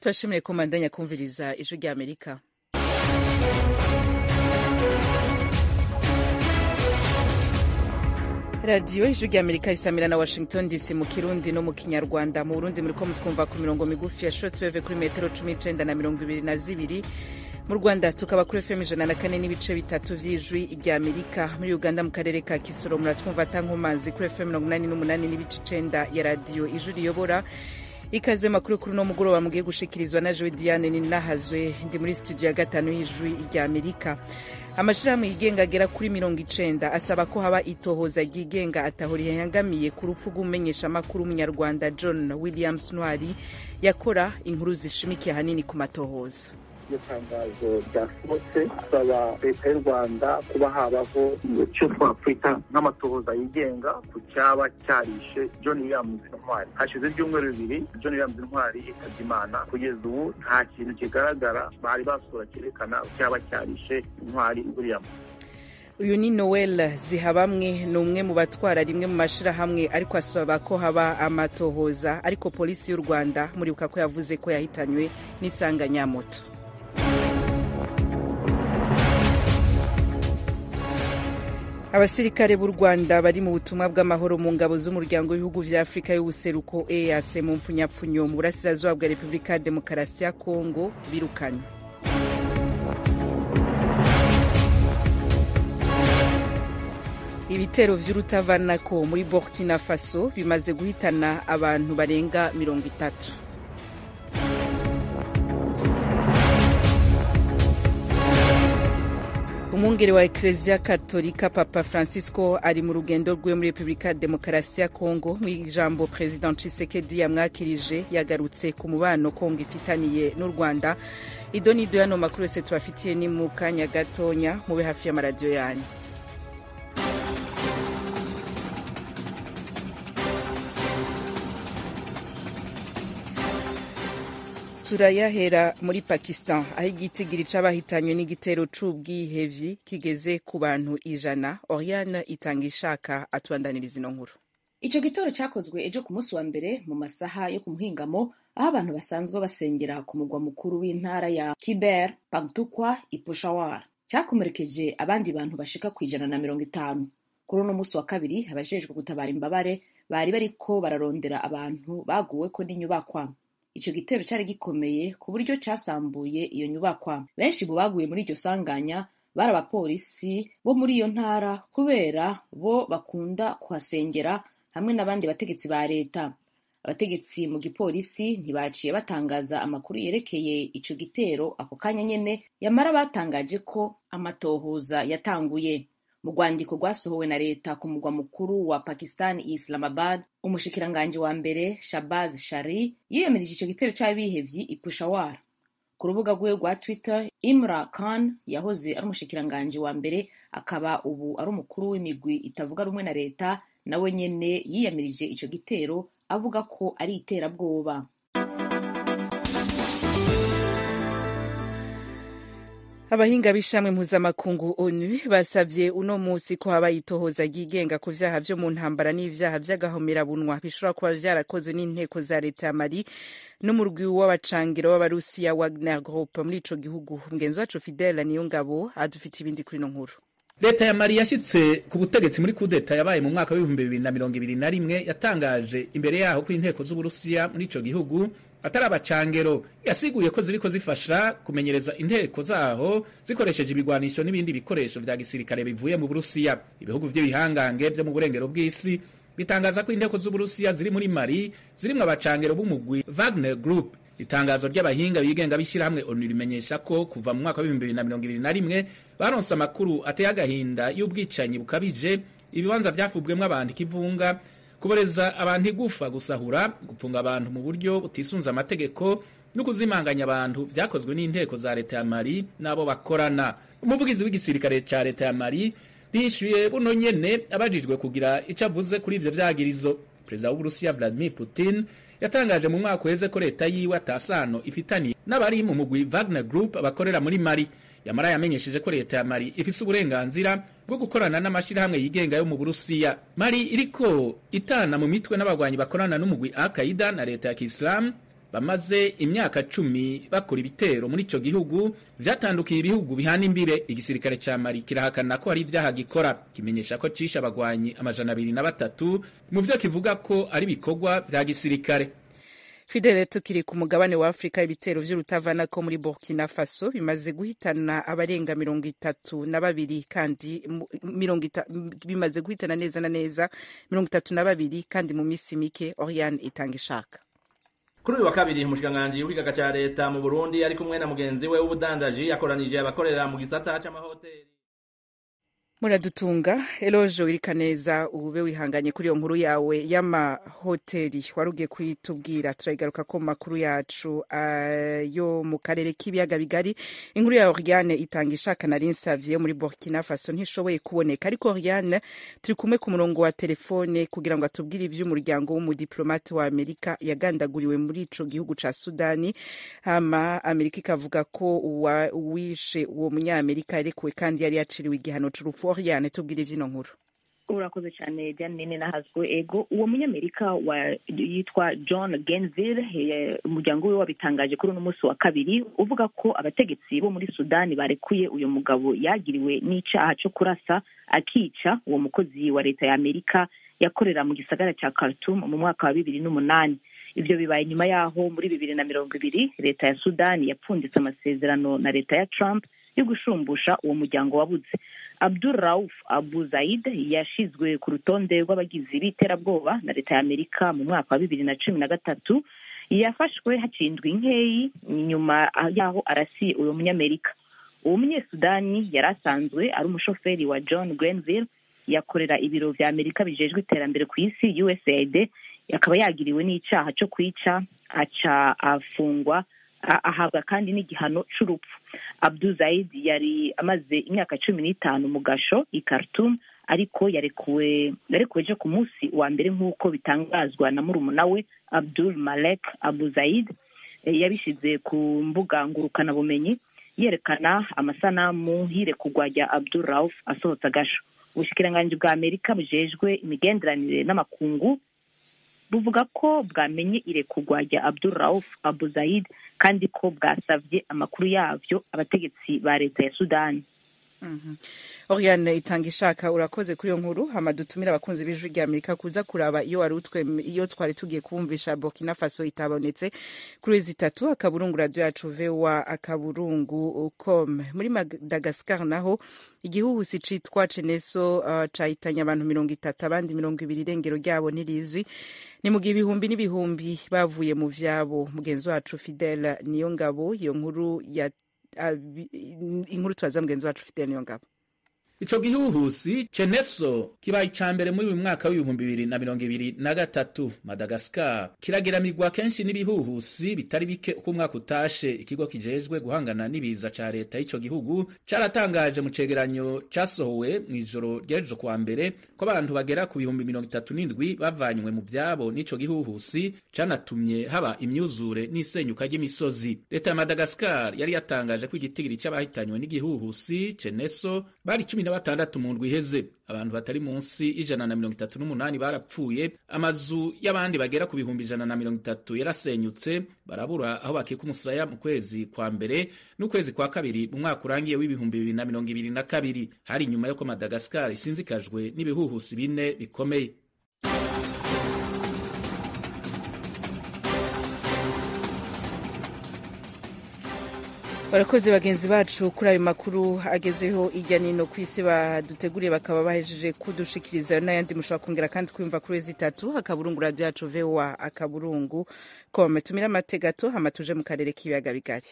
Turashimiye ko mubandanya kumviriza Ijwi rya Amerika. Radiyo Ijwi rya Amerika isamira na Washington DC mu Kirundi no mu Kinyarwanda. Mu Burundi muriko mutwumva ku mirongo migufi ya shortwave kuri metero 19 na 22. Mu Rwanda tukaba kuri FM 104.3 vy'Ijwi rya Amerika. Muri Uganda mu karere ka Kisoro muratwumva tankomanzi kuri FM 88.9 ya Radiyo Ijwi riyobora. Ikaze makuru kuri no mugoroba mugiye gushikirizwa na Joy Diane Ninahazwe, ndi muri studio ya gatanu y'Ijwi rya Amerika. Amashirahamwe yigenga agera kuri 90 asaba ko haba itohoza ryigenga ataho rihangamiye ku rupfu rw'umumenyeshamakuru w'umunyarwanda John Williams Ntwari yakora inkuru zishimikiye ahanini ku matohoza. Iryo tangazo ryasohotse asaba leta y'u Rwanda kuba habaho icyo twakwita nk'amatohoza yigenga ku cyaba cyarishe John Williams Ntwari. Hashize ibyumweru 2 John Williams Ntwari yitabye Imana, kugeza ubu nta kintu kigaragara bari basura cyerekana cyaba cyarishe Ntwari Williams. Uyu ni Noel Zihabamwe, ni umwe mu batwara rimwe mu mashirahamwe ariko asaba ko haba amatohoza, ariko polisi y'u Rwanda muribuka ko yavuze ko yahitanywe n'isanganyamoto. Abasirikare b'u Rwanda bari mu butumwa bw'amahoro mu ngabo z'umuryango w'ibihugu vya Afrika y'ubuseruko EAC mu mpfunyapfunyo mu burasirazuba bwa Republika Demokarasi ya Kongo birukanywe. Ibitero vy'urutavanako muri Burkina Faso bimaze guhitana abantu barenga 30. Umwungere wa Eklezia Katolika Papa Francisco ari mu rugendo rwe muri Republika Demokarasi ya Kongo. Mu ijambo President Tshisekedi yamwakirije yagarutse ku mubano Kongo ifitaniye n'u Rwanda. Ido nido yano makuru yose tubafitiye ni mu kanya gatonya, mube hafi y'amaradiyo yanyu. Turayahera muri Pakistan aho igitigiri c'abahitanywe n'igitero c'ubwihevyi kigeze ku bantu 100. Oriane itanga ishaka atubandaniriza ino nkuru. Ico gitero cakozwe ejo ku munsi wa mbere mu masaha yo ku muhingamo, aho abantu basanzwe basengera ku mugwa mukuru w'intara ya Khyber Pakhtunkhwa i Peshawar. Cakomerekeje abandi bantu bashika ku 150. Kuri uno munsi wa kabiri abajejwe gutabara imbabare bari bariko bararondera abantu baguweko n'inyubakwa. Ico gitero cari gikomeye ku buryo casambuye iyo nyubakwa. Benshi mu baguye muri iryo sanganya bari abapolisi bo muri iyo ntara kubera bo bakunda kuhasengera hamwe n'abandi bategetsi ba leta. Abategetsi mu gipolisi ntibaciye batangaza amakuru yerekeye ico gitero ako kanya nyene, yamara batangaje ko amatohoza yatanguye. Mu rwandiko rwasohowe na leta ku mugwa mukuru wa Pakistan Islamabad, umushikiranganji wa mbere Shahbaz Sharif yiyemirije ico gitero c'abihevyi i Peshawar. Ku rubuga rwiwe rwa Twitter, Imran Khan yahoze ari umushikiranganji wa mbere akaba ubu ari umukuru w'imigwi itavuga rumwe na leta, nawe nyene yiyamirije ico gitero avuga ko ari iterabwoba. Abahinga b'ishamwe mpuzamakungu ONU basavye uno musi ko haba itohoza ryigenga ku vyaha vyo mu ntambara n'ivyaha vy'agahomerabunwa bishobora kuba vyarakozwe n'inteko za leta ya Mali n'umurwi w'abacangira w'abarusiya Wagner Group muri ico gihugu. Mugenzi wacu Fidel Niyongabo adufite ibindi kuri ino nkuru. Leta ya Mali yashitse ku butegetsi muri kudeta yabaye mu mwaka w'ibihumbi 2021, yatangaje imbere yaho ko inteko z'Uburusiya muri ico gihugu atari abacangero. Yasiguye ko ziriko zifasha kumenyereza inteko zaho zikoresheje ibigwanisho n'ibindi bikoresho vya gisirikare bivuye mu Burusiya. Ibihugu vy'ibihangange vyo mu burengero bw'isi bitangaza ko inteko z'Uburusiya ziri muri Mali zirimwo abacangero b'umugwi Wagner Group. Itangazo ry'abahinga bigenga b'ishyirahamwe ONU rimenyesha ko kuva mu mwaka w'ibihumbi 2021 baronse amakuru ateye agahinda y'ubwicanyi bukabije, ibibanza vyafubwemwo abantu ikivunga, kuboreza abantu igufa, gusahura, gupfunga abantu mu buryo butisunze amategeko no kuzimanganya abantu vyakozwe n'inteko za leta ya Mali n'abo bakorana. Umuvugizi w'igisirikare ca leta ya Mali yishuye buno nyene abajijwe kugira ico avuze kuri ivyo vyagirizo. Perezida w'Uburusiya Vladimir Putin yatangaje mu mwaka uheze ko leta yiwe atasano ifitaniye n'abari mu mugwi Wagner Group abakorera muri Mali. Yamara yamenyesheje ko leta ya Mali ifise uburenganzira bwo gukorana n'amashirahamwe yigenga yo mu Burusiya. Mali iriko itana mu mitwe n'abagwanyi bakorana n'umugwi Al-Qaeda na leta ya Kiislamu bamaze imyaka 10 bakora ibitero muri ico gihugu vyatandukiye ibihugu bihana imbire. Igisirikare ca Mali kirahakana ko hari ivyaha gikora, kimenyesha ko cishe abagwanyi 203 mu vyo kivuga ko ari ibikorwa vya gisirikare. Fidele, tukiri ku mugabane wa Afrika, ibitero vy'urutavanako muri Burkina Faso bimaze guhitana abarenga 32 kandi bimaze guhitana neza na neza 32 kandi mu misi mike. Oriane itanga ishaka. Kuri uyu wa kabiri, umushikiranganji w'ikigaga ca leta mu Burundi ari kumwe na mugenzi we w'ubudandaji yakoranije abakorera mu gisata c'amahoteli. Muradutunga Eloge Wirikaneza, ube wihanganye kuri iyo nkuru yawe y'amahoteli wari ugiye kuyitubwira, turayigaruka ko mu makuru yacu yo mu karere k'ibiyaga bigari. Inkuru ya Oriane itanga ishaka nari nsavye yo muri Burkina Faso ntishoboye kuboneka, ariko Oriane turi kumwe ku murongo wa telefone kugira ngo atubwire ivy'umuryango w'umudiplomate wa Amerika yagandaguriwe muri ico gihugu ca Sudani, hama Amerika ikavuga ko uwishe uwo munyamerika yarekuwe kandi yari yaciriwe igihano c'urupfu. Oriane, tubwire ivyino nkuru. Urakoze cyane Diane Nene nahazwe. Ego, uwo munyamerika yitwa John Gainesville, umuryango we wabitangaje kuri uno munsi wa kabiri, uvuga ko abategetsi bo muri Sudani barekuye uyu mugabo yagiriwe n'icaha cyo kurasa akica uwo mukozi wa leta ya Amerika yakorera mu gisagara ca Khartoum mu mwaka wa 2008. Ivyo bibaye nyuma yaho muri 2020 leta ya Sudani yapfunditse amasezerano na leta ya Trump yo gushumbusha uwo muryango wabuze. Abdul Rauf Abu Zaid yashizwe ku rutonde rw'abagizi b'iterabwoba na leta ya Amerika mu mwaka wa 2013. Yafashwe hacindwa inkeyi nyuma yaho arasiye uwo munyamerika. Uwo munyesudani yari asanzwe ari umushoferi wa John Grenville, yakorera ibiro vya Amerika bijejwe iterambere ku isi USAID, akaba yagiriwe n'icaha co kwica, aca afungwa, ahabwa kandi n'igihano c'urupfu. Abdul Zaid yari amaze imyaka 15 mu gasho i Khartoum, ariko yarekuwe ejo ku munsi wa mbere nk'uko bitangazwa na murumuna we Abdul Malek Abu Zaid. Yabishize ku mbuga ngurukanabumenyi yerekana amasanamu y'irekurwa rya Abdul Rauf asohotse agasho. Ubushikiranganji bwa Amerika bujejwe imigenderanire n'amakungu buvuga ko bwamenye irekurwa rya Abdul Rauf Abu Zaid kandi ko bwasavye amakuru yavyo abategetsi ba leta ya Sudani. Oriane itanga ishaka, urakoze kuri iyo nkuru. Hama dutumira abakunzi b'Ijwi rya Amerika kuza kuraba iyo wari utwe iyo twari tugiye kumvisha Burkina Faso itabonetse kuri zitatu akaburungu radio yacu voa akaburungu com. Muri Madagascar naho igihuhusi citwa Cheneso cahitanye abantu 30, abandi 20 irengero ryabo ntirizwi. Ni mu gihe ibihumbi n'ibihumbi bavuye mu vyabo. Mugenzi wacu Fidel Niyongabo, iyo nkuru ya inkuru tubaza mugenzi wacu Fidel Niyongabo. Ico gihuhusi Cheneso kibaye ica mbere muri uyu mwaka w'2023. Madagascar kirageramirwa kenshi n'ibihuhusi bitari bike uko umwaka utashe. Ikigo kijejwe guhangana n'ibiza ca leta y'ico gihugu caratangaje mu cegeranyo casohowe mw'ijoro ry'ejo kuwa mbere ko abantu bagera ku 37,000 bavanywe mu vyabo n'ico gihuhusi canatumye haba imyuzure n'isenyuka ry'imisozi. Leta ya Madagascar yari yatangaje ko igitigiri c'abahitanywe n'igihuhusi Cheneso bari 16 mu ndwi iheze. Abantu batari munsi 138 barapfuye, amazu y'abandi bagera ku 130,000 yarasenyutse, barabura aho bakika umusaya mu kwezi kwa mbere n'ukwezi kwa kabiri mu mwaka urangiye w'2022. Hari inyuma yo ko Madagascar isinzikajwe n'ibihuhusi bine bikomeye. Barakoze bagenzi bacu kuri ayo makuru agezeho irya nino ku isi baduteguriye, bakaba bahejeje kudushikiriza n'ayandi mushobora kongera kandi kwiyumva kuri zitatu akaburungu radio yacu voa akaburungu com. Tumira amategato hama tuje mu karere k'ibiyaga bigari.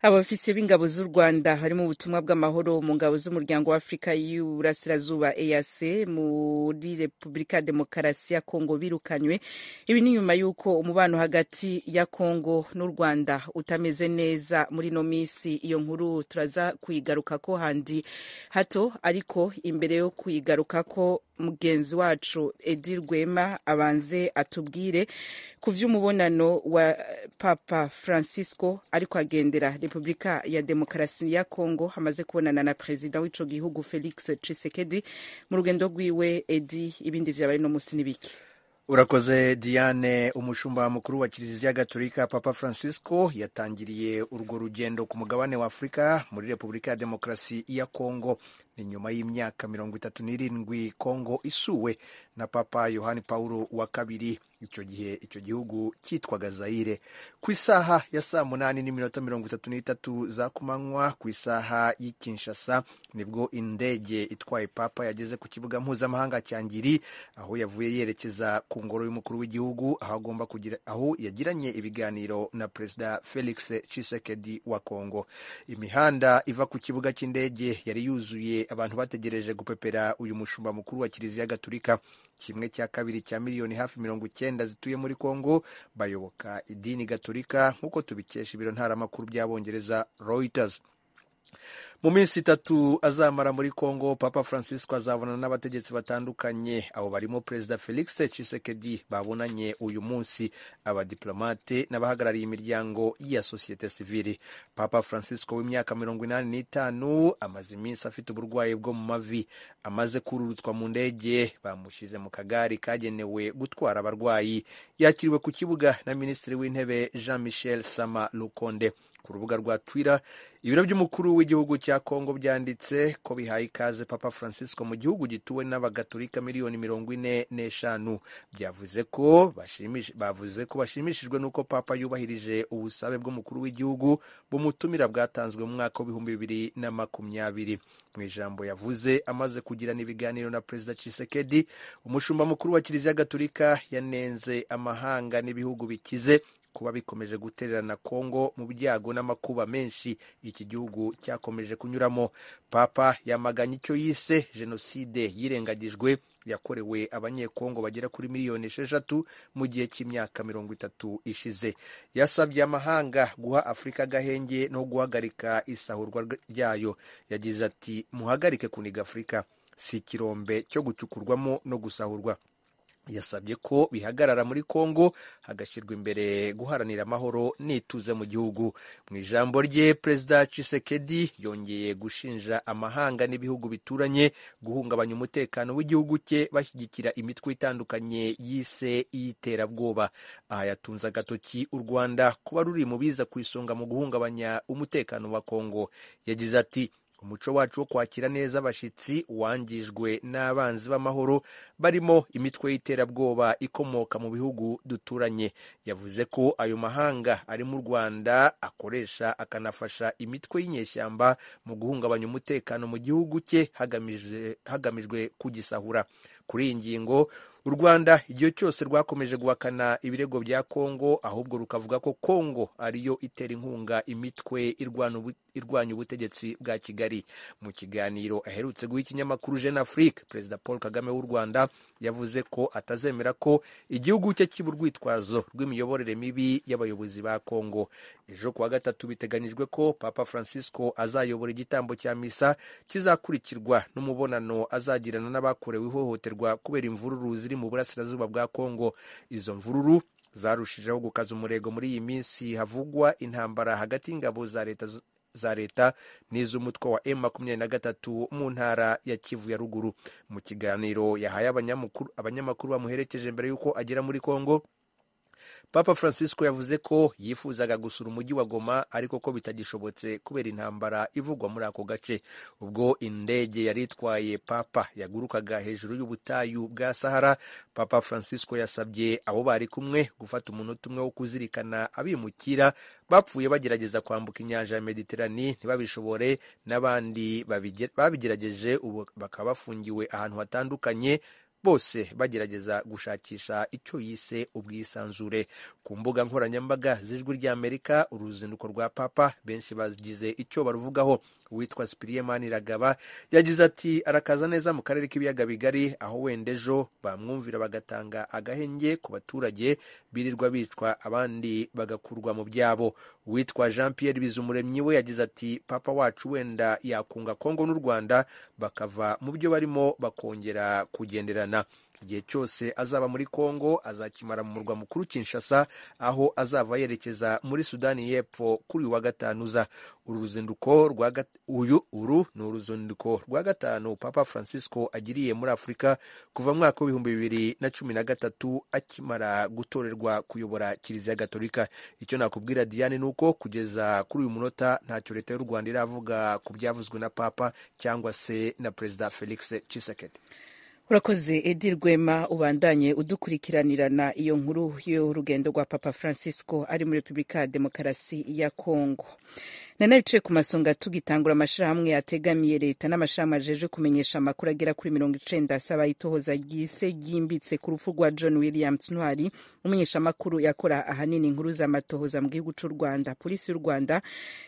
Abafisiye b'ingabo z'u Rwanda harimo ubutumwa bw'amahoro mu ngabo z'umuryango wa Afrika y'Uburasirazuba EAC muri Republika Demokarasi ya Kongo birukanywe. Ibi ni nyuma y'uko umubano hagati ya Kongo n'u Rwanda utameze neza muri no misi. Iyo nkuru turaza kuyigarukako handi hato, ariko imbere yo kuyigarukako mugenzi wacu Edi Rwema abanze atubwire ku vy'umubonano wa Papa Francisco ariko agendera Republika ya Demokarasi ya Kongo, amaze kubonana na perezida w'ico gihugu Felix Tshisekedi mu rugendo rwiwe. Edi, ibindi vyabaye no musi nibiki? Urakoze Diane. Umushumba mukuru wa Kiliziya Gatolika Papa Francisco yatangiriye urwo rugendo ku mugabane wa Afurika muri Repubulika ya Demokarasi ya Kongo. Ni nyuma y'imyaka 37 Kongo isuwe na Papa Yohani Paulo wa kabiri. Icyo gihe icyo gihugu cyitwaga Zaire. Ku isaha ya 8:33 za kumanywa ku isaha y'i Kinshasa, nibwo indege itwaye Papa yageze ku kibuga mpuzamahanga cya Ngiri, aho yavuye yerekeza ku ngoro y'umukuru w'igihugu, aho agomba kugira aho yagiranye ibiganiro na Perezida Felix Tshisekedi wa Kongo. Imihanda iva ku kibuga cy'indege yari yuzuye abantu bategereje gupepera uyu mushumba mukuru wa Kiliziya Gatulika. 1/2 cya miliyoni hafi 90 zituye muri Kongo bayoboka idini Gatolika, nk'uko tubikesha ibiro ntaramakuru by'Abongereza Reuters. Mu minsi 3 azamara muri Kongo, Papa Francisco azabonana n'abategetsi batandukanye. Abo barimo Perezida Felix Tshisekedi babonanye uyu munsi, abadiplomate n'abahagarariye imiryango ya sosiyete sivili. Papa Francisco w'imyaka 85 amaze iminsi afite uburwayi bwo mu mavi. Amaze kururutswa mu ndege, bamushyize mu kagari kagenewe gutwara abarwayi. Yakiriwe ku kibuga na Minisitiri w'Intebe Jean Michel Sama Lukonde. Ku rubuga rwa Twitter, ibiro by'umukuru w'igihugu cya Kongo byanditse ko bihaye ikaze Papa Francisco mu gihugu gituwe n'abagatolika miliyoni 45. Byavuze ko bavuze ko bashimishijwe n'uko Papa yubahirije ubusabe bw'umukuru w'igihugu bumutumira bwatanzwe mu mwaka w'2020. Mu ijambo yavuze amaze kugirana ibiganiro na Perezida Tshisekedi, umushumba mukuru wa Kiliziya Gatolika yanenze amahanga n'ibihugu bikize kuba bikomeje gutererana Kongo mu byago n'amakuba menshi iki gihugu cyakomeje kunyuramo. Papa yamaganye icyo yise jenoside yirengagijwe yakorewe Abanyekongo bagera kuri miliyoni 6 mu gihe cy'imyaka 30 ishize. Yasabye amahanga guha Afurika agahenge no guhagarika isahurwa ryayo. Yagize ati: "Muhagarike kuniga Afurika, si ikirombe cyo gucukurwamo no gusahurwa." Yasabye ko bihagarara muri Kongo, hagashyirwa imbere guharanira amahoro n'ituze mu gihugu. Mu ijambo rye, Perezida Tshisekedi yongeye gushinja amahanga n'ibihugu bituranye guhungabanya umutekano w'igihugu cye bashyigikira imitwe itandukanye yise iy'iterabwoba. Aha yatunze agatoki u Rwanda kuba ruri mu biza ku isonga mu guhungabanya umutekano wa Kongo. Yagize ati: "Umuco wacu wo kwakira neza abashyitsi wangijwe n'abanzi b'amahoro barimo imitwe y'iterabwoba ikomoka mu bihugu duturanye." Yavuze ko ayo mahanga ari mu Rwanda akoresha akanafasha imitwe y'inyeshyamba mu guhungabanya umutekano mu gihugu cye hagamijwe kugisahura. Kuri iyi ngingo, u Rwanda igihe cyose rwakomeje guhakana ibirego bya Kongo, ahubwo rukavuga ko Kongo ariyo itera inkunga imitwe irwanya ubutegetsi bwa Kigali. Mu kiganiro aherutse guha ikinyamakuru Jeune Afrique, Perezida Paul Kagame w'u Rwanda yavuze ko atazemera ko igihugu cye kiba urwitwazo rw'imiyoborere mibi y'abayobozi ba Kongo. Ejo kuwa gatatu biteganyijwe ko Papa Francisco azayobora igitambo cya misa kizakurikirwa n'umubonano azagirana n'abakorewe ihohoterwa kubera imvururu ziri mu burasirazuba bwa Kongo. Izo mvururu zarushijeho gukaza umurego muri iyi minsi havugwa intambara hagati y'ingabo za leta n'iz'umutwe wa M23 mu ntara ya Kivu ya ruguru. Mu kiganiro yahaye abanyamakuru bamuherekeje mbere y'uko agera muri Kongo, Papa Francisco yavuze ko yifuzaga gusura umujyi wa Goma, ariko ko bitagishobotse kubera intambara ivugwa muri ako gace. Ubwo indege yari itwaye Papa yagurukaga hejuru y'ubutayu bwa Sahara, Papa Francisco yasabye abo bari kumwe gufata umunota umwe wo kuzirikana abimukira bapfuye bagerageza kwambuka inyanja ya Mediterane ntibabishobore, n'abandi babigerageje ubu bakaba bafungiwe ahantu hatandukanye, bose bagerageza gushakisha icyo yise ubwisanzure. Ku mbuga nkoranyambaga z'Ijwi ry'Amerika, uruzinduko rwa Papa benshi bagize icyo baruvugaho. Uwitwa Cyprien Maniragaba yagize ati: "Arakaza neza mu karere k'ibiyaga bigari, aho wenda ejo bamwumvira bagatanga agahenge ku baturage birirwa bicwa abandi bagakurwa mu byabo." Uwitwa Jean Pierre Bizumuremyi we yagize ati: "Papa wacu wenda yakunga Kongo n'u Rwanda bakava mu byo barimo bakongera kugenderana." Igihe cyose azaba muri Kongo azakimara mu murwa mukuru Kinshasa, aho azava yerekeza muri Sudani y'Epfo kuri uyu wa gatanu uza. Uru ruzinduko rwa uru ni uruzinduko rwa gatanu Papa Francisco agiriye muri Afurika kuva mu mwaka w'2013 akimara gutorerwa kuyobora Kiliziya Gatolika. Icyo nakubwira Diane ni uko kugeza kuri uyu munota ntacyo leta y'u Rwanda iravuga ku byavuzwe na Papa cyangwa se na Perezida Felix Tshisekedi. Urakoze Edi Rwema, ubandanye udukurikiranirana iyo nkuru y'urugendo rwa Papa Francisco ari muri Repubulika ya Demokarasi ya Kongo. Nanabicaye ku masonga tugitangura, amashirahamwe ategamiye leta n'amashirahamwe ajeje kumenyesha amakuru agera kuri 90 asaba itohoza ryise ryimbitse ku rupfu rwa John Williams Ntwari, umumenyeshamakuru yakora ahanini inkuru z'amatohoza mu gihugu c'u Rwanda. Polisi y'u Rwanda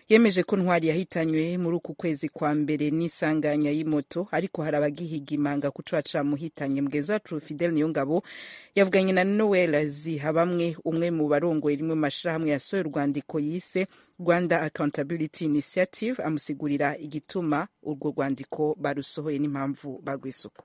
yemeje ko Ntwari yahitanywe muri uku kwezi kwa mbere n'isanganya y'imoto, ariko hari abagihiga imanga ku co muhitanye. Mugenzi wacu Fidel Niyongabo yavuganye na Noel Zihabamwe, umwe mu barongoye rimwe mu mashirahamwe yasohoye urwandiko yise Rwanda Accountability Initiative, amusigurira igituma urwo rwandiko barusohoye n'impamvu bagwisuku.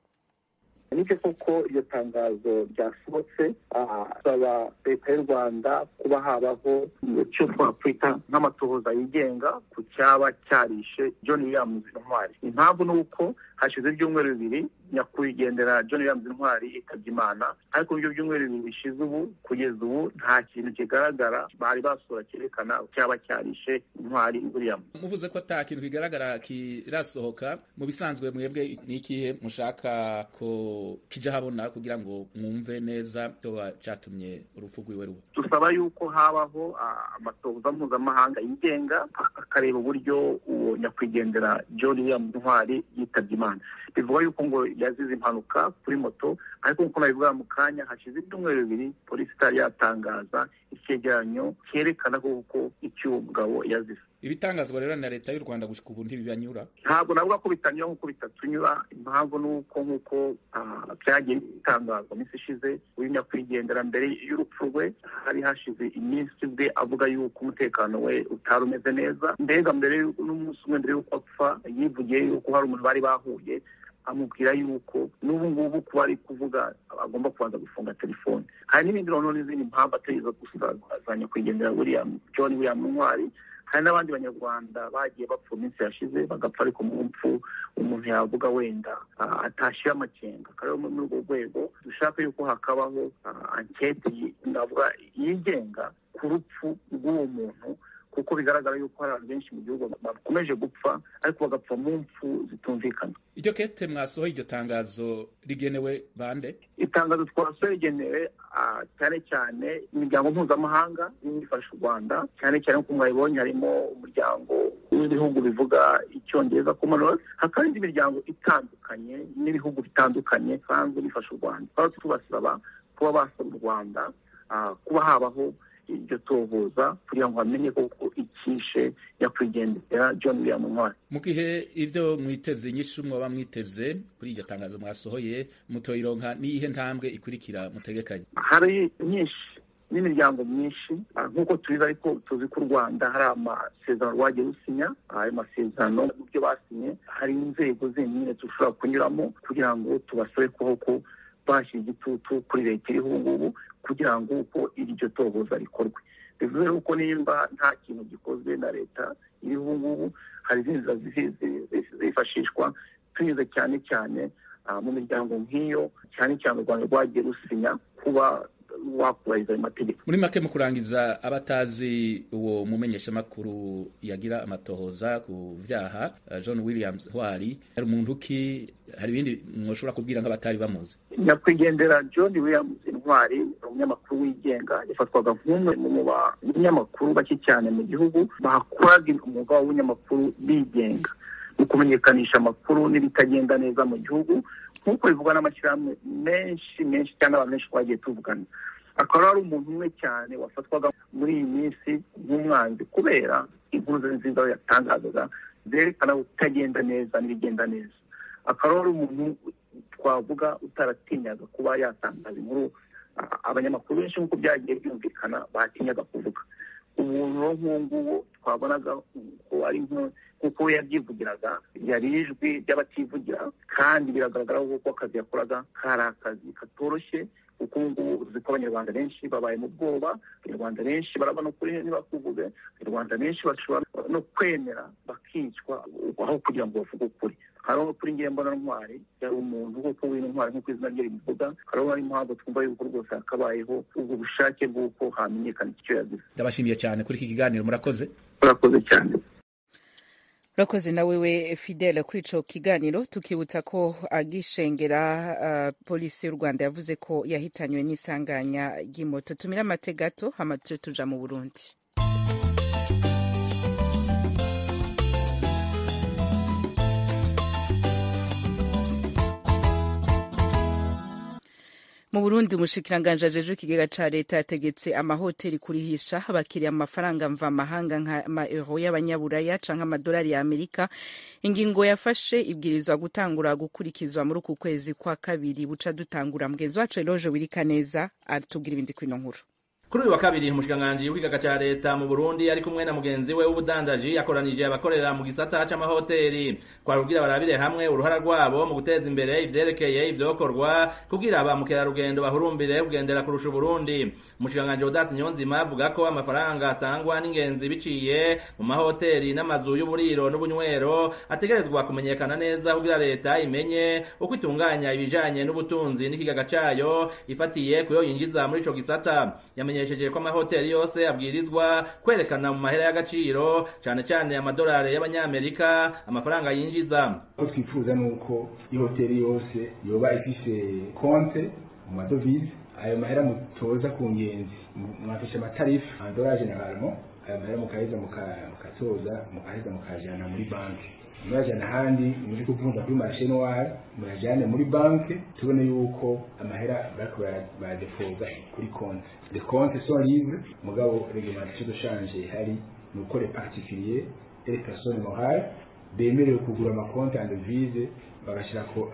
Nibyo koko iryo tangazo ryasohotse, asaba leta y'u Rwanda kuba habaho icyo twakwita nk'amatohoza yigenga ku cyaba cyarishe John Williams Ntwari. Impamvu ni uko hashize ibyumweru 2 nyakwigendera John Williams Ntwari yitabye Imana, ariko ibyo byumweru 2 bishize ubu kugeza ubu nta kintu kigaragara bari basohora cyerekana cyaba cyarishe Ntwari Williams. Muvuze ko ata kintu kigaragara kirasohoka, mu bisanzwe mwebwe ni ikihe mushaka ko kija habona kugira ngo mwumve neza cyoba cyatumye urupfu rwiwe ruba? Dusaba yuko habaho amatohoza mpuzamahanga yigenga akareba uburyo uwo nyakwigendera John Williams Ntwari yitabye Imana. Bivuga yuko ngo yazize impanuka kuri moto, ariko nkuko nabivuga mu kanya hashize ibyumweru 2 polisi itari yatangaza icyegeranyo cyerekana koko icyo uwo mugabo yazize. Ibitangazwa rero na leta y'u Rwanda gushika ubu ntibibanyura? Ntabwo navuga ko bitanyura nkuko bitatunyura. Impamvu ni uko nkuko byagiye bitangazwa iminsi ishize, uyu nyakwigendera mbere y'urupfu rwe hari hashize iminsi bwe avuga yuko umutekano we utari umeze neza. Mbega mbere n'umunsi umwe mbere y'uko apfa yivugiye yuko hari umuntu bari bahuye amubwira yuko n'ubu ngubu kuba ari kuvuga agomba kubanza gufunga telefone. Hari n'ibindi noneho n'izindi mpamvu atari izo gusa za nyakwigendera John William Ntwari. Hari n'abandi banyarwanda bagiye bapfa iminsi yashize bagapfa, ariko mu mpfu umuntu yavuga wenda atashyira amakenga. Akaba muri urwo rwego dushaka yuko hakabaho ankete ndavuga yigenga ku rupfu rw'uwo muntu, kuko bigaragara yuko hari abantu benshi mu gihugu bakomeje gupfa ariko bagapfa mu mpfu zitumvikana. Iryo kete mwasohoye, iryo tangazo rigenewe bande? Itangazo twasohoye rigenewe cyane cyane imiryango mpuzamahanga ifasha u Rwanda, cyane cyane nk'uko mwabibonye harimo umuryango w'ibihugu bivuga icyongereza Commonwealth, hakaba indi miryango itandukanye n'ibihugu bitandukanye bisanzwe bifasha u Rwanda. Twaba tubasaba kuba basaba u Rwanda kuba habaho iryo tohoza kugira ngo hamenye koko icyishe nyakwigendera John William Ntwari. Mu gihe ibyo mwiteze inyishu mwaba mwiteze kuri iryo tangazo mwasohoye mutoyironka, n'iyihe ntambwe ikurikira mutegekanye? Hari nyinshi n'imiryango myinshi nk'uko tubizi, ariko tuzi ko u Rwanda hari amasezerano rwagiye rusinya. Ayo masezerano mu byo basinye hari inzego zenyine dushobora kunyuramo kugira ngo tubasabe koko bashyira igitutu kuri leta iriho ubu ngubu kugira ngo uko iryo tohoza rikorwe. Bivuze yuko nimba nta kintu gikozwe na leta iriho ubu ngubu, hari izindi nzira zifashishwa tunyuze cyane cyane mu miryango nk'iyo, cyane cyane u Rwanda rwagiye rusinya kuba wakubahiriza ayo mategeko. Muri make mu kurangiza, abatazi uwo mumenyeshamakuru yagira amatohoza ku vyaha John Williams Ntwari hari umuntu ki, hari ibindi mwoshobora kubwira nk'abatari bamuzi? Nyakwigendera John Williams Ntwari umunyamakuru wigenga, yafatwaga nk'umwe mu banyamakuru bake cyane mu gihugu bakoraga umwuga w'ubunyamakuru bigenga mu kumenyekanisha amakuru n'ibitagenda neza mu gihugu, nk'uko bivugwa n'amashyirahamwe menshi menshi cyangwa abantu benshi twagiye tuvugana. Akaba ari umuntu umwe cyane wafatwaga muri iyi minsi nk'umwanzi kubera inkuru nziza yatangazaga zerekana kutagenda neza n'ibigenda neza. Akaba ari umuntu twavuga utaratinyaga kuba yatangaza inkuru abanyamakuru benshi nk'uko byagiye byumvikana batinyaga kuvuga. Umuntu nk'uwo twabonaga ko ari nk'uko we yabyivugiraga, yari ijwi ry'abativugira, kandi biragaragara ko akazi yakoraga kari akazi katoroshye, kuko ubu ngubu uzi ko Abanyarwanda benshi babaye mu bwoba, Abanyarwanda benshi barabona ukuri ntibakuvuge, Abanyarwanda benshi bashobora no kwemera bakicwa aho kugira ngo bavuge ukuri. Hariho kuri ngiye mbona Ntwari yari umuntu kuko w'intwari nk'uko izina rye ribivuga, hariho ari impamvu twumva yuko rwose hakabayeho ubwo bushake bw'uko hamenyekana icyo yazize. Ndabashimiye cyane kuri iki kiganiro, murakoze. Murakoze cyane. Urakoze na wewe Fidele kuri ico kiganiro. Tukibutsa ko agishengera polisi y'u Rwanda yavuze ko yahitanywe n'isanganya ry'imoto. Tumira amate gato hama tuje tuja mu Burundi. Mu Burundi, umushikiranganje ajejwe ikigega ca leta yategetse amahoteli kurihisha abakiriya amafaranga mvamahanga nka ma euro y'abanyaburaya canke amadolari ya Amerika. Ingingo yafashe ibwirizwa gutangura gukurikizwa muri uku kwezi kwa kabiri buca dutangura. Mugenzi wacu Eloge Wirikaneza atubwira ibindi kwino nkuru. Kuri uyu wa kabiri, umushikiranganji w'ikigaga ca leta mu Burundi ari kumwe na mugenzi we w'ubudandaji yakoranije abakorera mu gisata c'amahoteli kwa kugira barabire hamwe uruhara rwabo mu guteza imbere ivyerekeye ivyokorwa kugira ba mukerarugendo bahurumbire kugendera kurusha Uburundi. Umushikiranganji Odas Niyonzima avuga ko amafaranga atangwa n'ingenzi biciye mu mahoteli n'amazu y'uburiro n'ubunywero ategerezwa kumenyekana neza kugira leta imenye uko itunganya ibijanye n'ubutunzi n'ikigaga cayo ifatiye kuyo yinjiza muri ico gisata. Yamenyesheje ko amahoteli yose abwirizwa kwerekana mu mahera y'agaciro cane cane amadolari y'abanyamerika amafaranga yinjiza. Ko twifuza nuko ihoteli yose yoba ifise konte mu madovize, ayo mahera mutoza ku ngenzi mwafishe amatarifu amadolari generalement, ayo mahera mukaheza mukatoza mukaheza mukajana muri banki, murajana ahandi muri kuvunja kuri marché noir, murajane muri banki tubone yuko amahera bariko baradepoza kuri konti. Les comptes sont libres, mugabo réglementation de change ihari nuko les particuliers et les personnes morales bemerewe kugura amakonti en devise bagashirako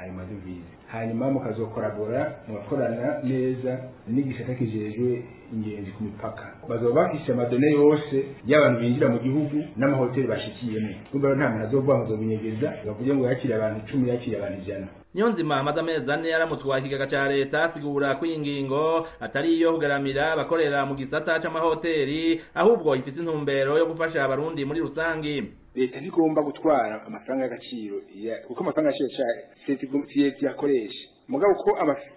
ayo madevize, hanyuma mukazokorabora mugakorana neza n'igisata kijejwe ingenzi ku mipaka. Bazoba bafise amadone yose y'abantu binjira mu gihugu n'amahoteli bashikiyemo. Urumva nta muntu azovuga ngo azobinyegeza bavuge ngo yakiriye abantu 10 yakiriye abantu 100. Niyonzima amaze amezi ane yaramutswa ikigaga ca leta asigura ko iyi ngingo atari iyo kugaramira abakorera mu gisata c'amahoteli, ahubwo ifise intumbero yo gufasha Abarundi muri rusangi. Leta ntigomba gutwara amafaranga y'agaciro kuko amafaranga y'agaciro si yakoresha, mugabo ko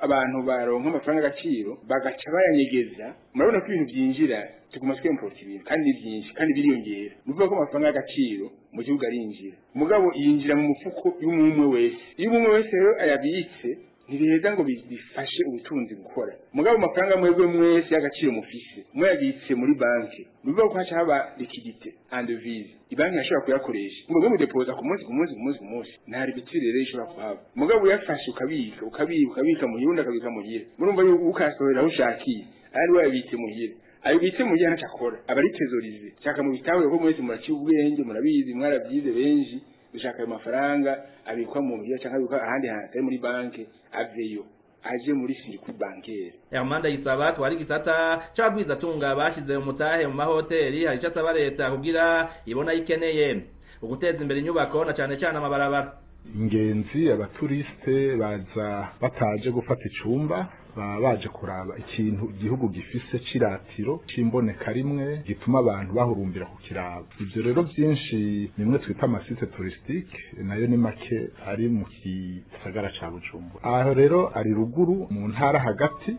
abantu baronka amafaranga y'agaciro bagaca bayanyegeza. Murabona ko ibintu byinjira tuguma twimporta ibintu kandi byinshi kandi biriyongera. Nuvuga ko amafaranga y'agaciro mu gihugu arinjira, mugabo yinjira mu mufuko y'umwe wese. Iyo umwe wese rero ayabitse ntibiheza ngo bifashe ubutunzi gukora, mugabo amafaranga mwebwe mwese y'agaciro mufise muyabitse muri banki, nuvuga ko haca haba liquidité en devise, ibanki yashobora kuyakoresha mwebwe mudepoza ku munsi ku munsi ku munsi ku munsi, nta liquidité rero ishobora kuhaba. Mugabo uyafashe ukabika ukabika ukabika muhira akabika muhira, murumva yuko ukasohora aho ushakiye ari wayabitse muhira, ayo bitse muhira ntaco akora, aba ari tresorize. Shaka mu bitahure ko mwese muraciye ubwenge, murabizi mwarabyize benshi, dushaka ayo mafaranga abikwa mu muhira canke abikwa ahandi hantu atari muri banki, aveyo aje muri circuit bancaire. Armanda Isaba twari gisata c'abagwizatunga bashize umutahe mu mahoteli, hari ico asaba leta kugira ibona ikeneye uguteza imbere inyubako na cane cane amabarabara. Ingenzi abaturiste baza bataje gufata icumba, baba baje kuraba ikintu igihugu gifise ciratiro cimboneka rimwe gituma abantu bahurumbira kukiraba. Ivyo rero vyinshi nimwe twita amasite touristique, nayo ni make ari mu gisagara ca Bujumbura. Aho rero ari ruguru mu ntara hagati,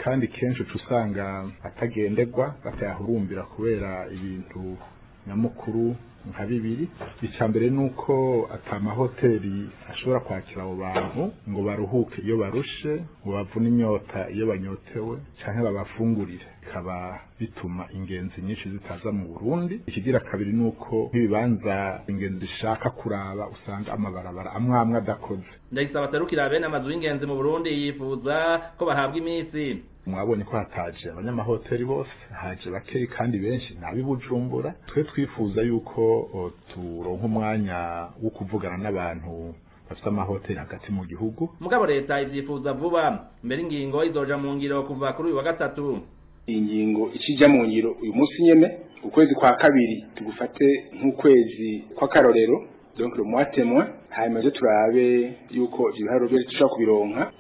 kandi kenshi uca usanga atagenderwa batayahurumbira kubera ibintu nyamukuru nka bibiri. Icya mbere nuko atamahoteli ashobora kwakira abo bantu ngo baruhuke iyo barushe, ngo bavune inyota iyo banyotewe, canke babafungurire, bikaba bituma ingenzi nyinshi zitaza mu Burundi. Ikigira kabiri nuko nk'ibibanza ingenzi zishaka kuraba usanga amabarabara amwe amwe adakoze. Ndayisaba serukira bene amazu y'ingenzi mu Burundi yifuza ko bahabwa iminsi. Mwabonye ko hataje abanyamahoteli bose, haje bakeyi kandi benshi nabi Bujumbura. Twe twifuza yuko turonka umwanya wo kuvugana n'abantu bafite amahoteli hagati mu gihugu. Mugabo leta ivyifuza vuba, mbere ingingo izoja mu ngiro kuva kuri uyu wa gatatu. Ingingo ikijya mu ngiro uyu munsi nyene, ukwezi kwa kabiri tugufate nk'ukwezi kw'akarorero, donc le mois témoin, hanyuma rero turabe yuko ivyo biharuro byose dushobora kubironka,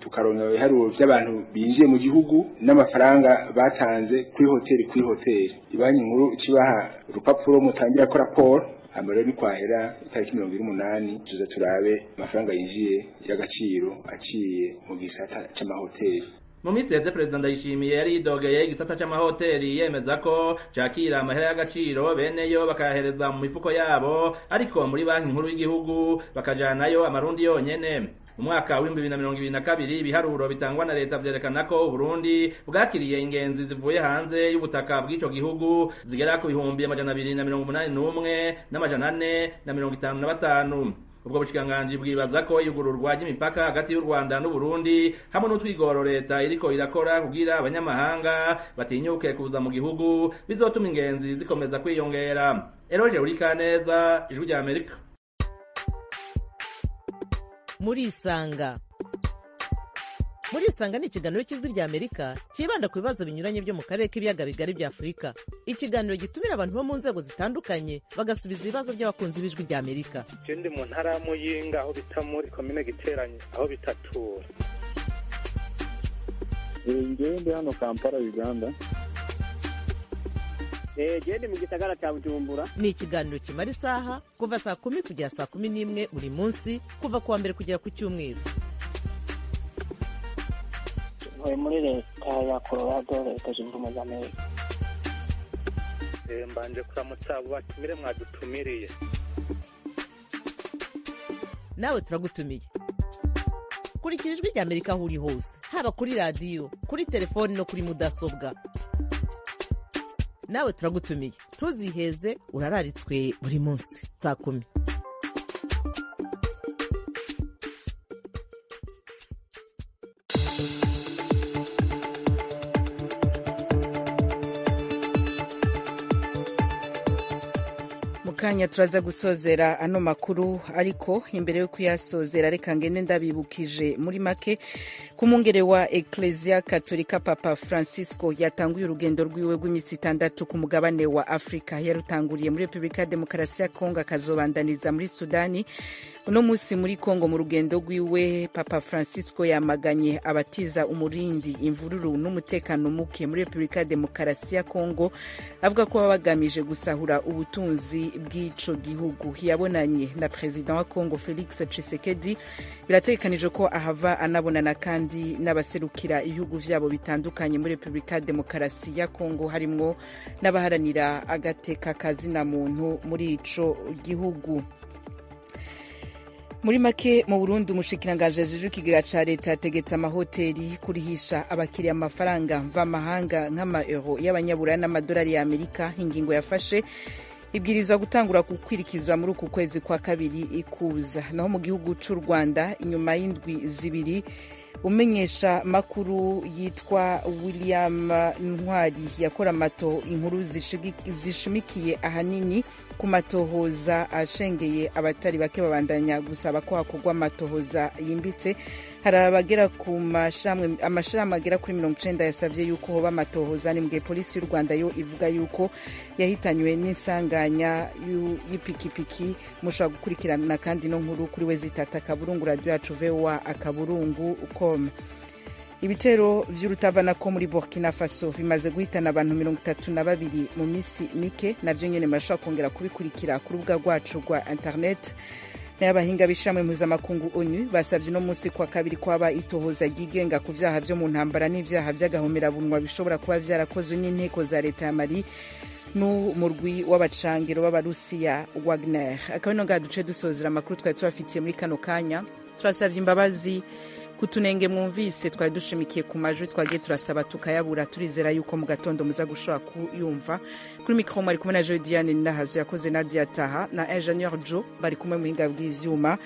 tukaronka ibiharuro by'abantu binjiye mu gihugu n'amafaranga batanze kuri hoteli. Ibanki nkuru ikibaha urupapuro mutangira ko raporo, hanyuma rero nikwahera itariki 28 tuza turabe amafaranga yinjiye y'agaciro aciye mu gisata c'amahoteli. Mu minsi iheze Perezida Ndayishimiye yari yidogeye igisata c'amahoteli, yemeza ko cakira amahera y'agaciro beneyo bakayahereza mu mifuko yabo, ariko muri banki nkuru y'igihugu bakajanayo amarundi yonyene. Mu mwaka w'2022 ibiharuro bitangwa na leta vyerekana ko Burundi bwakiriye ingenzi zivuye hanze y'ubutaka bw'ico gihugu zigera ku 281 455. Ubwo bushikiranganji bwibaza ko iyugururwa ry'imipaka hagati y'u Rwanda n'u Burundi hamwe n'utwigoro leta iriko irakora kugira abanyamahanga batinyuke kuza mu gihugu bizotuma ingenzi zikomeza kwiyongera. Eroje Urikaneza, Ijwi rya Amerika. Murisanga. Murisanga ni ikiganiro cy'Ijwi rya Amerika cyibanda ku bibazo binyuranye byo mu karere k'ibiyaga bigari bya Afurika. Ikiganiro gitumira abantu bo mu nzego zitandukanye bagasubiza ibibazo by'abakunzi b'Ijwi rya Amerika. Je ndi mu ntara ya Muyinga aho bita muri komine Giteranye aho bitatura. Njyewe ndi hano Kampala, Uganda. Jewe ndi mu gisagara ca Bujumbura. Ni ikiganiro kimara isaha kuva saa 10 kugera saa 11 buri munsi, kuva kuwa mbere kugera ku cyumweru. Ntuye muri leta ya Colorado, Leta Zunze Ubumwe za Amerika. Mbanje kuramutsa abo batumire mwadutumiriye. Nawe turagutumiye. Kurikira Ijwi rya Amerika aho uri hose, haba kuri radiyo, kuri telefoni no kuri mudasobwa. Nawe turagutumiye, ntuziheze, urararitswe buri munsi saa 10. Mukanya turaza gusozera ano makuru, ariko imbere yo kuyasozera reka ngende ndabibukije muri make ku mungere wa Ecclesia Katolika Papa Francisco yatanguye urugendo rwiwe rw'iminsi 6 ku mugabane wa Afrika. Yarutanguriye muri Republika ya Demokarasi ya Kongo, akazobandaniza muri Sudani. Uno munsi muri Kongo mu rugendo rwiwe, Papa Francisco yamaganye abatiza umurindi imvururu n'umutekano muke muri Republika ya Demokarasi ya Kongo, avuga ko baba bagamije gusahura ubutunzi bw'ico gihugu. Yabonanye na President wa Kongo Felix Tshisekedi. Birategekanijwe ko ahava anabonana kandi n'abaserukira ibihugu vyabo bitandukanye muri Republika ya Demokarasi ya Kongo, harimwo n'abaharanira agateka kazina muntu muri ico gihugu. Muri make, mu Burundi umushikiranganji ajejwe ikigega ca leta yategetse amahoteli kurihisha abakiriya amafaranga mvamahanga nk'ama euro y'abanyaburaya n'amadolari ya Amerika. Ingingo yafashe ibwirizwa gutangura gukwirikizwa muri uku kwezi kwa kabiri ikuza. Naho mu gihugu c'u Rwanda, inyuma y'indwi 2 umenyesha makuru yitwa William Ntwari yakora amato inkuru zishimikiye ahanini ku matohoza ashengeye abatari bake babandanya gusaba ko hakorwa amatohoza yimbitse. Hari abagera ku amashami agera kuri 90 yasavye yuko hoba amatohoza. Ni mbwe polisi y'u Rwanda yo ivuga yuko yahitanywe n'insanganya y'ipikipiki. Mushobora gukurikirana kandi no nkuru kuri we zitata akaburungu radio yacu VOA akaburungu com. Ibitero vy'urutavanako muri Burkina Faso bimaze guhitana abantu 32 mu misi mike, navyo nyene murashobora kongera kubikurikira ku rubuga rwacu rwa internet. N'abahinga b'ishamwe mpuzamakungu ONU basavye uno munsi kwa kabiri kwaba itohoza ryigenga ku vyaha vyo mu ntambara n'ivyaha vy'agahomerabunwa bishobora kuba vyarakozwe n'inteko za leta ya Mali n'umurwi w'abacangiro b'Abarusiya Wagner. Akaba ino ngaha duce dusozera amakuru twari tubafitiye muri kano kanya. Turasavye imbabazi kutunenge mwumvise twari dushimikiye ku majwi twagiye turasaba tukayabura. Turizera yuko mu gatondo muza gushobora kuyumva. Kuri mikro mwari kumwe na Joe Diane Nahazo, yakoze Nadia Taha na Ingenieur Joe bari kumwe mu hinga bw'ivyuma.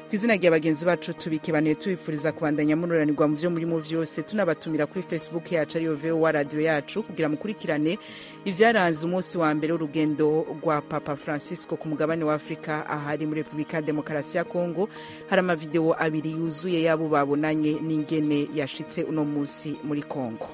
Ku izina rya bagenzi bacu tubikebaniye tubifuriza kubandanya mururanirwa mu vyo murimo vyose, tunabatumira kuri Facebook yacu ariyo VOA radio yacu kugira mukurikirane ivyaranze umunsi wa mbere w'urugendo rwa Papa Francisco ku mugabane wa Afrika ahari muri Republika Demokarasi ya Kongo. Hari amavideo abiri yuzuye yabo babonanye n'ingene yashitse uno munsi muri Kongo.